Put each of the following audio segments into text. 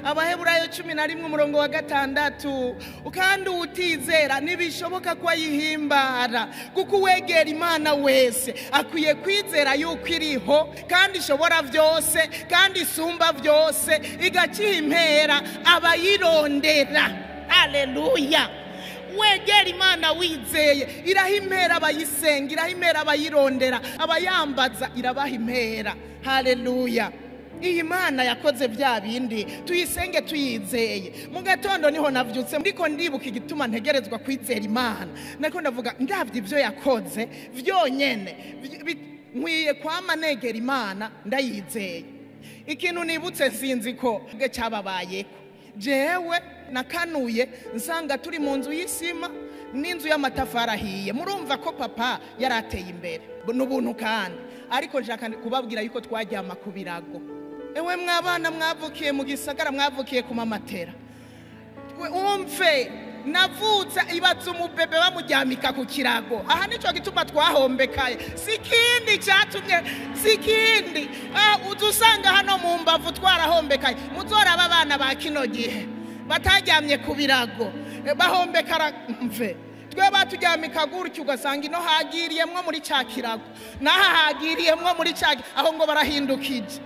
Abaheburayo 11 umurongo wa 6. Kandi utizera ntibishoboka ko ayihimbara, kuko uwegera Imana wese akwiye kwizera yuko iriho, kandi ishobora byose, kandi isumba byose, igaciha impera abayirondera. Haleluya. Wegera Imana wizeye, iraha impera abayisenga, iraha impera abayirondera, abayambaza irabaha impera. Haleluya. Iyi Mana yakoze bya bindi, tuyisenge tuyizeye. Mu gatondo niho navyutse ndiko ndibuka igituma ntegerezwa kwizera Imana. Nako ndavuga ndavye ivyo yakoze vyonyene, nkwiye kwama negera Imana ndayizeye. Ikintu nibutse sinzi ko cyababayeko, jewe nakanuye nsanga turi mu nzu y'isima n'inzu y'amatafari ahiye. Murumva ko papa yarateye imbere n'ubuntu kandi, ariko nshaka kubabwira yuko twaryama ku birago. Ewe mwabana mwavukiye mu gisagara, mwavukiye ku mamatera, umve navutse ibatse umubebe bamuryamika ku kirago. Aha nico gituma twahombekaye, sikindi cyatumye, sikindi udusanga hano mu mbavu twarahombekaye. Muzoraba abana ba kino gihe bataryamye ku birago bahombekara, mve twe baturyamika gutyo ugasanga ino hagiriyemwo muri ca kirago, naha hagiriyemwo muri ca, aho ngo barahindukije.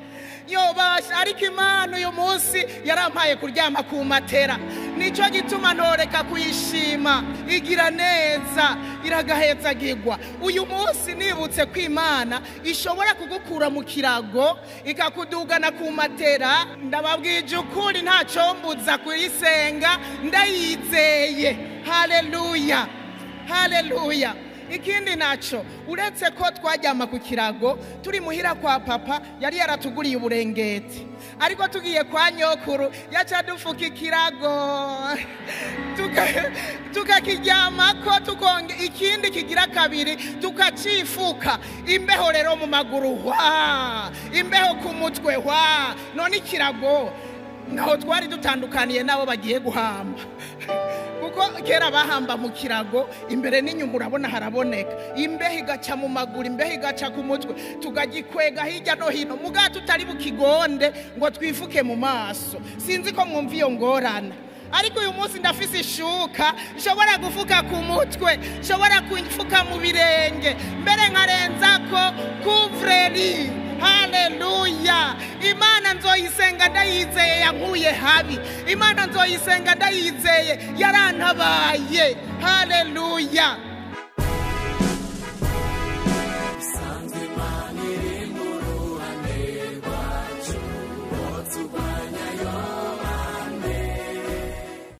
Yo basha, ariko Imana uyu munsi yarampaye kuryama ku matera. Nico gituma ntoreka kuyishima, igira neza, iragahezagirwa. Uyu munsi nibutse ko Imana ishobora kugukura mu kirago ikakudugana ku matera. Ndababwije ukuri ntacombuza kuyisenga, ndayizeye. Haleluya, haleluya. Ikindi naco, uretse ko twaryama ku kirago turi muhira kwa papa, yari yaratuguriye uburengeti, ariko tugiye kwa nyokuru yaca dufuka ikirago tukakiryamako, tukonge ikindi kigira kabiri tukacifuka. Imbeho rero mu maguru hwa, imbeho ku mutwe hwa. None ikirago naho twari dutandukaniye nabo bagiye guhamba, kuko kera bahamba mu kirago imbere n'inyuma urabona haraboneka, imbeho igaca mu maguru, imbeho igaca ku mutwe, tukagikwega hirya no hino, muga tutari bukigonde ngo twifuke mu maso. Sinzi ko mwumva iyo ngorana, ariko uyu munsi ndafise ishuka nshobora gufuka ku mutwe, nshobora kufuka mu birenge, mbere nkarenzako kuvreri. Haleluya. Imana nzoyisenga ndayizeye, yankuye habi. Imana nzoyisenga ndayizeye, yarantabaye. Haleluya.